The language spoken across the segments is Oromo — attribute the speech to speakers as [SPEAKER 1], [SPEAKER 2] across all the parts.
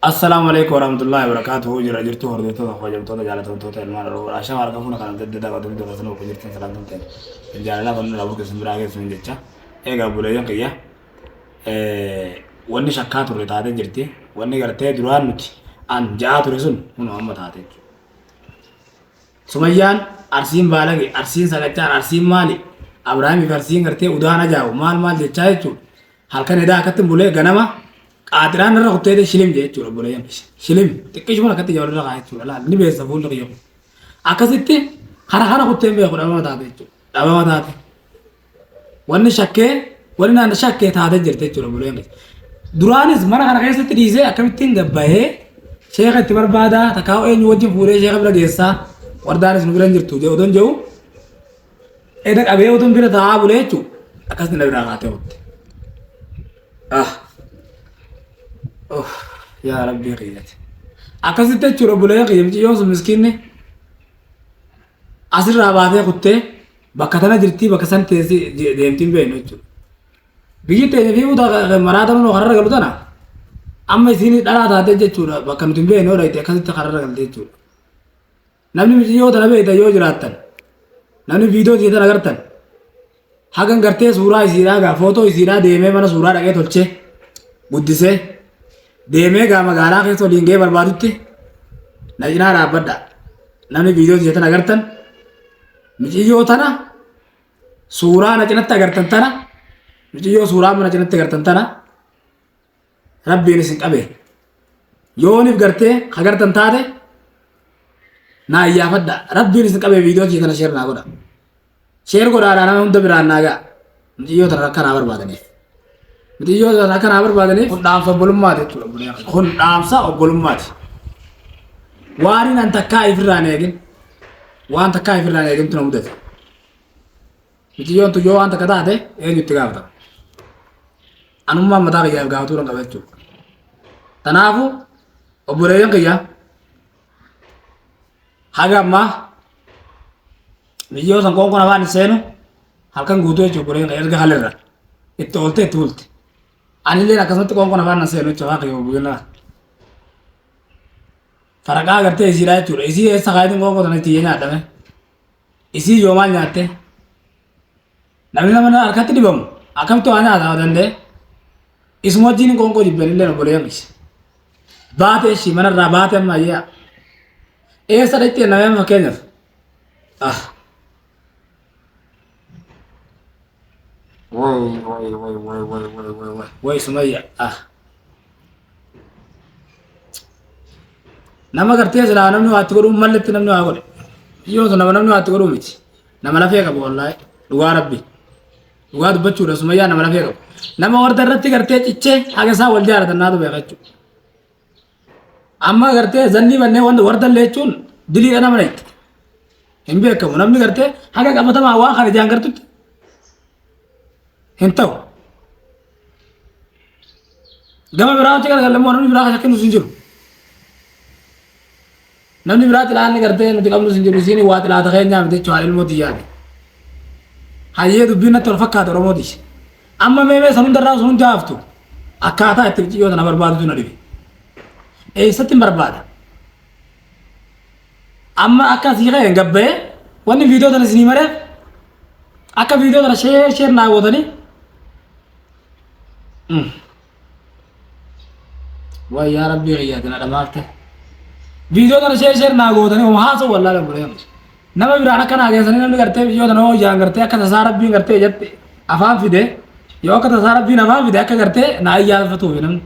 [SPEAKER 1] Assalaamu alaikum warahmatullahi wabarakatuhu. Jira jirtu hordoftoota, kabajamtoota, jaalatamtoota ilmaan Oromoo, ashama harka fuuna kan adda addaa qabdu bidda keessan uffuu jirtan salaamtan ta'e jaalalaa kan nurraa burqe sin biraa geessu jecha. Egaa obboleeyyan kiyya, wanni shakkaa turre taatee jirti. Wanni gartee duraan nuti an ja'aa ture sun kunoo amma taate jechuudha. Sumayyaan Arsiin baalage, Arsiin sagachaan, Arsiin maali, Abrahaamii fi Arsiin gartee udaan ajaa'u maal maal jechaa jechuudha. Halkan edaa akkatti bulee ganama qaaxiraan irra kuttee shilim jee jechuudha obboleeyyan. Shilim xiqqishuma akkatti ijaa walirra kaa jechuudha. Laal ni beessa fuulli kiyya kun. Akkasitti kara kana kutteen beeku dhabama taate jechuudha. Dhabama taate. Wanni shakkee wanni naan shakkee taatee jirti jechuudha obboleeyyan kiyya. Duraanis mana kana keessatti dhiisee akkamittiin gabbahee sheeka itti barbaadaa takkaa eenyu wajjin fuudhee sheeka bira geessaa wardaanis nu bira hin jirtu jedhu otoon jedhu Eda qabee utuun bira taa'aa bulee jechuun akkasitti na biraa kaatee kutte. Ah. Uff, yaa rabbii kiyyati. Akkasitti jechuudha bulee kiyya mucayyoon sun miskiinni asirraa baatee kuttee bakka tana jirtii bakka san teessi deemtii hin beeknu jechuudha. Biyyi teenya fi uta maraata nunoo kararra galu tana amma isiin dhalaa taatee jechuudha bakka nuti hin beeknu yoo dhayte akkasitti kararra galte jechuudha. Namni miciyyoo tana beektan yoo jiraattan, namni viidiyoo tiyya tana agartan, hagan gartee suuraa isiidhaa gaa footoo isiidhaa deemee mana suuraa dhaqee tolchee guddisee deemee gaa magaalaa keessa waliin ga'ee barbaadutti na cinaa dhaabbadha. Namni viidiyoo tiyya tana agartan miciyyoo tana suuraa na cinatti agartan tana miciyyoo suuraa mana cinatti agartan tana Rabbiin isin qabe. Yoonif gartee hagartan taate naa iyyaafadha. Rabbiin isin qabe viidiyoo kiyya tana sheer naa godha. Sheer godhaadhaa nama hunda biraan naa ga'a. Mucayyoo tana akka naa barbaadaniif. Mucayyoo tana akka naa barbaadaniif kun dhaamsa obbolummaati jechuudha. Kun dhaamsa obbolummaati. Waan an takkaa ifirraa hin eegin. Waan takkaa ifirraa hin eegintu na mudate. Mucayyoon tun yoo waan takka taate eenyu itti gaafatama? Anummaan mataa kiyyaaf gaafatuu qaba jechuudha. Kanaafuu obboleeyyan kiyya haga ammaa mucayyoo san qoonqoon afaan hin seenu halkan guutuu jechuudha obboleeyyan kiyya erga halirra itti ooltee itti bulte. Anillee akkasumatti qoonqoon afaan hin seenu jechuudha afaan kiyya obboleeyyan faraqaa agartee isiidhaa jechuudha. Isii eessa kaayatiin qoonqoo sana itti nyaadhame. Isii yoo maal nyaatte? Namni nama harkatti dhibamu akkamitti waa nyaata danda'e? Isuma wajjin qoonqoo jibban illee obboleeyyan kiyya. Baate ishii manarraa baate amma ayyaa. Eessa dhaqxee namee amma fakkeenyaaf? Ah. Way way way way way way way way way Sumayya ah. Nama gartee silaa namni waa itti godhuu malletti namni waa godhe. Yoo sun nama namni waa itti godhuu miti. Nama lafee qabu wallaahi. Dhugaa rabbi. Dhugaa dubbachuudha Sumayyaa nama lafee qabu. Nama warda irratti gartee cichee haga isaa wal jaalatan naatu beeka jechuudha. Amma gartee zannii bannee wanta warda illee jechuun diliidha nama itti. Hin beekamu namni gartee haga qabatamaa waan kana ijaan gartutti hin ta'u. Gama biraa wanti garagalle immoo namni biraa shakkinu hin jiru. Namni biraa xilaanni gartee nuti qabnus hin jiru isiin waa xilaata keenyaa miti jechuudha ilmoo tiyyaati. Hayyee dubbiin natti wal fakkaata Oromoo tiyya. Amma meemee san hundarraa sun hundi haftu akkaataa itti mucayyoo tana barbaadutu na dhibe. Eessatti hin barbaada? Amma akka asii ka'e gabbayee wanni viidiyoo tana isinii mareef akka viidiyoo tana sheer sheer naa gootanii. Way yaa rabbii kiyyaati na dhamaafte. Viidiyoo tana sheer sheer naa gootanii homa haasa'u wallaalee obboleeyyan. Nama biraan akka naa geessanii namni gartee viidiyoo tana hoo ijaan gartee akka tasaa rabbiin gartee ijatti afaan fide yoo akka tasaa rabbiin afaan fide akka gartee naa iyyaafatuufi namni.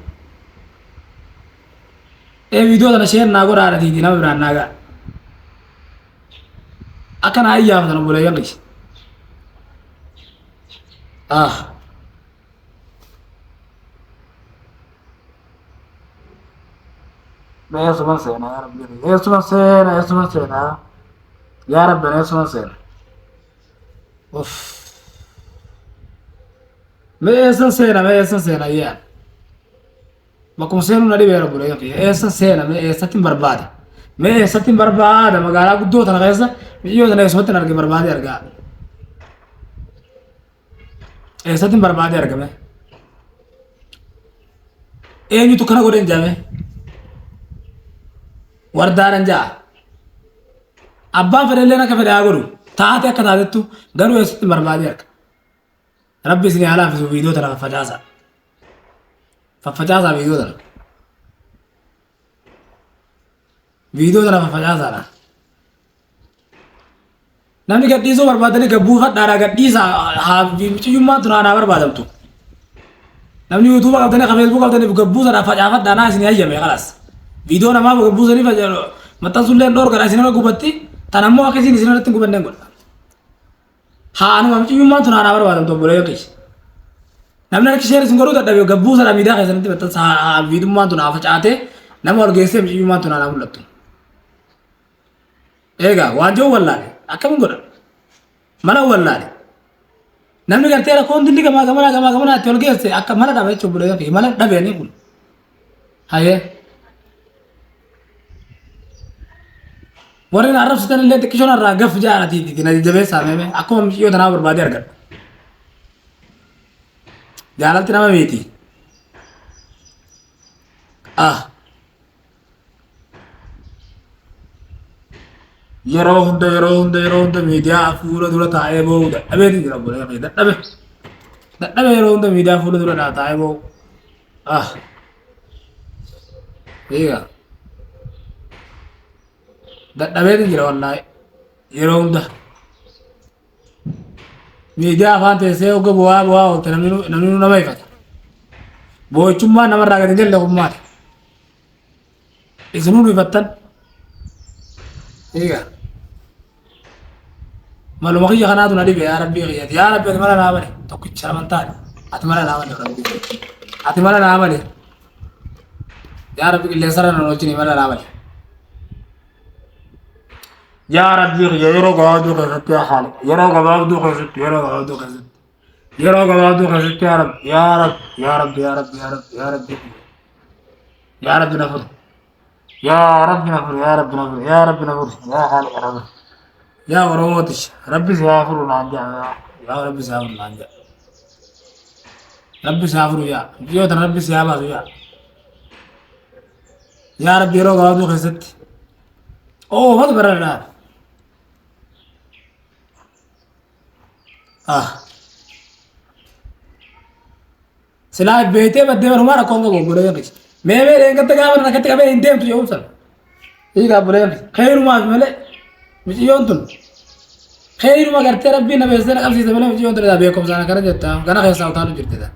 [SPEAKER 1] Ee viidiyoo tana sheer naa godhaa dhatiiti nama biraan naa ga'a. Akka naa iyyaafatan obboleeyyan kiyya. Ah. Eessuma seenaa yaa rabbi. Eessuma seenaa eessuma seenaa. Yaa rabbi eessuma seenaa. Uff. Mee eessa seena mee eessa seena yaa. Bakkuma seenuu na dhibeera obboleeyyan kiyya. Eessa seena mee eessatti hin barbaada. Mee eessatti hin barbaada magaalaa guddoo tana keessa miyyoo tana eessumatti hin arge barbaadee argaa. Eessatti hin barbaadee argame. Eenyutu kana godhe hin jaame. Wardaadhan ja'a. Abbaan fedhelleen akka fedhe haa godhu. Taate akka taatettu garuu eessatti barbaadee harka. Rabbi isin haa laaffisu viidiyoo tana faffacaasaa. Faffacaasaa viidiyoo tana. Viidiyoo tana faffacaasaadha. Namni gadhiisuu barbaadanii gabbuufadhaadha gadhiisaa haa muciyyummaan tun haa barbaadamtu. Namni yuutuuba qabdanii ka feesbuuk qabdanii gabbuusadha facaafadhaa naa isin hayyame kalaas. Viidiyoo namaa gabbuusanii maxxansullee hin dhoorgadha isin irra gubatti tan ammoo akka isin isin irratti hin gubanneen godha. Haa anuma muciyyummaan tun haa barbaadamtu obboleeyyan kiyya. Namni harki isheen isin godhuu dadhabe gabbuusadha miidiyaa keessanitti maxxansa haa viidummaan tun haa facaatee nama ol geessee muciyyummaan tun haa mul'attu. Eegaa waan jiru wallaale akkamiin godha? Mala wallaale. Namni gartee rakkoon dilli gamaa gamanaa gamaa gamanaa itti ol geesse akka mala dhaba jechuun bulee fi mala dhabeeni kun. Hayee. Warri na arrabsitan illee xiqqishoon irraa gaf jaaratiiti na jajjabeessaa meeme akkuma micciyoo tanaa barbaadee argadha. Jaalalti nama miti. Ah. Yeroo hunda yeroo hunda yeroo hunda miidiyaa fuula dura taa'ee boo'u dadhabeeti jira obboleeyyan kiyya dadhabe. Dadhabe yeroo hunda miidiyaa fuula dura taa'ee boo'u. Ah. Eegaa. Dadhabeeti jira wallaahi yeroo hunda. Miidiyaa afaan teessee hogga bu'aa bu'aa oolte namni namni nama ifata. Boo'ichummaan namarraa gadi hin galle kun maali? Isinuu nu ifattan. Egaa. Maluma kiyya kanaatu na dhibe yaa rabbii kiyya. Yaa rabbi ati mala naa bane tokkicha amantaadha. Ati mala naa bane rabbii. Ati mala naa bane. Yaa rabbi qilleensarra na oolchini mala naa bane. Yaa rabbii kiyya yeroo gabaabduu keessatti yaa haala yeroo gabaabduu keessatti yeroo gabaabduu keessatti yeroo gabaabduu keessatti yaa rabbi yaa rabbi yaa rabbi yaa rabbi yaa rabbi yaa rabbi yaa rabbi na furi yaa rabbi na furi yaa rabbi na furi yaa rabbi na furi yaa haala yaa rabbi yaa oromootish rabbi si haa furu naan jaa yaa rabbi si haa furu naan jaa rabbi si haa furu yaa yoo tan rabbi si haa baasu yaa yaa rabbi yeroo gabaabduu keessatti oo matu bara dhaa ah silaa beektee baddee barumaa rakkoon qabu obboleeyyan kiyya mee mee dheengatta gaafa nan akkatti qabee hin deemtu jedhuun sana hiika obboleeyyan kiyya kheyrumaaf malee miciyyoon tun kheyruma gartee rabbiin na beeksisee na qabsiise malee miciyyoon tun edaa beekumsaan akkana jetta gana keessaa utaalu jirti edaa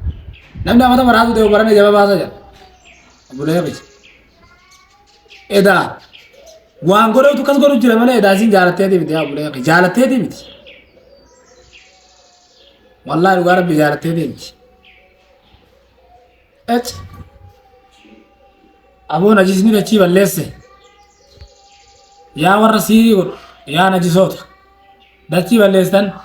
[SPEAKER 1] namni amata maraatu deemu barana jaba baasa jedha obboleeyyan kiyya Edaa waan godhutu akkas godhu jira malee edaa isin jaalatteetii miti yaa obboleeyyan kiyya jaalatteetii miti. Wallaahi dhugaa rabbi jaalatteetii miti. Ec aboo najisni dachii balleesse yaa warra siirii godhu yaa najisoota dachii balleessitan.